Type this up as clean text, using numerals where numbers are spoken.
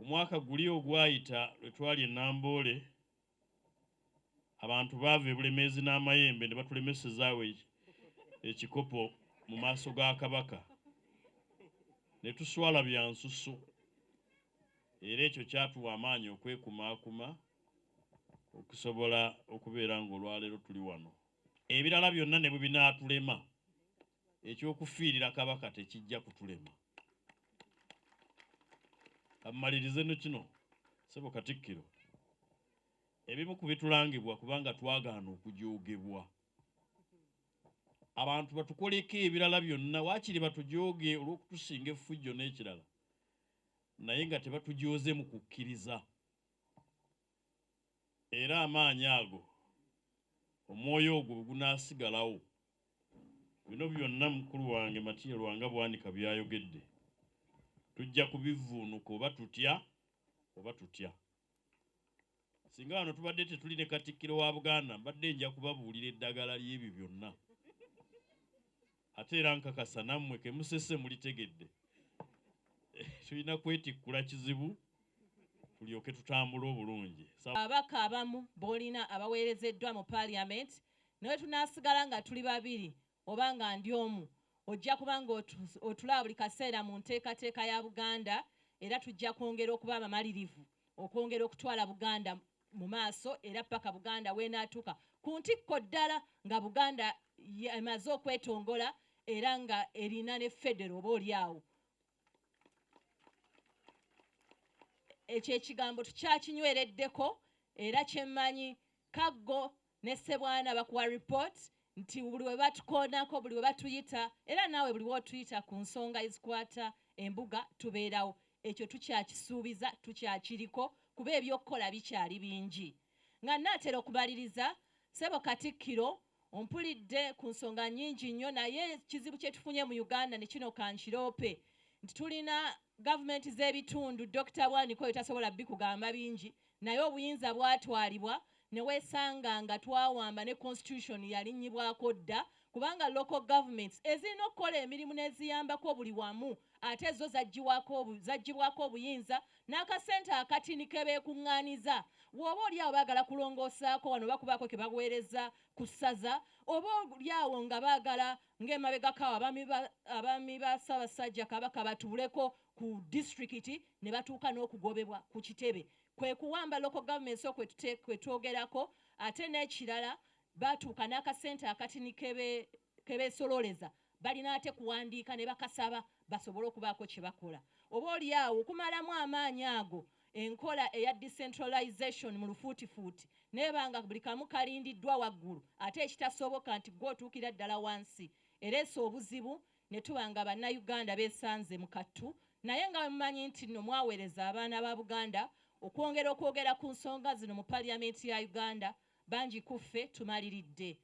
Omwaka guli ogwayita lwe twali e Namboole, abantu baava e Bulemeezi n'amayembe ne batulemesezaawo ekikopo mu maaso ga Kabaka ne tuswala bya nsusu, era ekyo kyatuwa amaanyi okwekumaakuma okusobola okubeera ng'olwaleero tuli wano. Ebirala byonna ne bwe binaatulema, eky'okufiirira Kabaka tekijja kutulema. Kammalirize no kino, Ssebo Katikkiro, ebimu ku bitulangibwa kubanga twagaana okujoogebwa. Abantu batukoleko ebirala byonna, waakiri batujooge olw'okutusinga effujjo n'ekirala, naye nga tebatujooze mu kukkiriza. Era amaanyi ago, omwoyo ogwo bwe gunaasigalawo, bino byonna mukulu wange Matia Lwanga Bwanika by'ayogedde tujja kubivvuunuka oba tutya oba tutya. Singa wano tubadde tetuli ne Katikkiro wa Buganda, mbadde nja kubabuulira eddagala ly'ebyo byonna. Ate era nkakasa nammwe ke musese mulitegedde. Tulina kwetikkula kizibu tulyoke tutambule obulungi. Ababaka abamu b'olina abaweerezeddwa mu Parliament ne bwe tunaasigala nga tuli babiri oba nga ndi omu, ojja kuba nga otulaba buli kaseera mu nteekateeka ya Buganda era tujja kwongera okuba abamalirivu okwongera okutwala Buganda mu maaso era paka Buganda w'enaatuuka ku ntikko ddala nga Buganda emaze okwetongola era nga erina ne federo oba oli awo. Ekyo ekigambo tukyakinywereddeko era kyemmanyi Kaggo ne Ssebwana bakuwa report nti buli we batukoonako, buli we batuyita era naawe buli w'otuyita ku nsonga ezikwata embuga tubeerawo. Ekyo tukyakisuubiza, tukyakiriko kuba eby'okukola bikyali bingi. Nga nnaatera okumaliriza, Ssebo Katikkiro, Ompulidde ku nsonga nnyingi nnyo naye ekizibu kye tufunye mu Uganda ne kino kankiroope nti tulina gavumenti z'ebitundu, Dokita Bwanika oyo tasobola bikugamba bingi naye obuyinza bwatwalibwa ne weesanga nga twawamba ne constitution yalinnyibwako dda kubanga local governments ezirina okukola emirimu n'eziyambako buli wamu ate zo zaggyibwako obuyinza n'akasente akatini ke beekuŋŋaaniza w'oba oli awo baagala kulongoosaako wano oba kubaako ke baweereza ku ssaza oba oli awo nga baagala ng'emabegako awo abaami ba Ssaabasajja Kabaka batuuleko ku disitulikiti ne batuuka n'okugobebwa ku kitebe. Kwe kuwamba local governments okwo kwe twogerako ate n'ekirala batuuka n'akasente akatini ke beesolooleza balina ate kuwandiika ne bakasaba basobole okubaako kye bakola. Oba oli awo okumalamu amaanyi ago enkola eya decentralization mu lufuutifuuti n'eba nga buli kamu kalindiddwa waggulu ate ekitasoboka nti ggwe otuukira ddala wansi ereese obuzibu ne tuba nga Bannayuganda beesanze mu kattu naye nga bwe mumanyi nti nno mwaweereza abaana ba Buganda okwongera okwogera ku nsonga zino mu Parliament ya Uganda bangi ku ffe tumaliridde.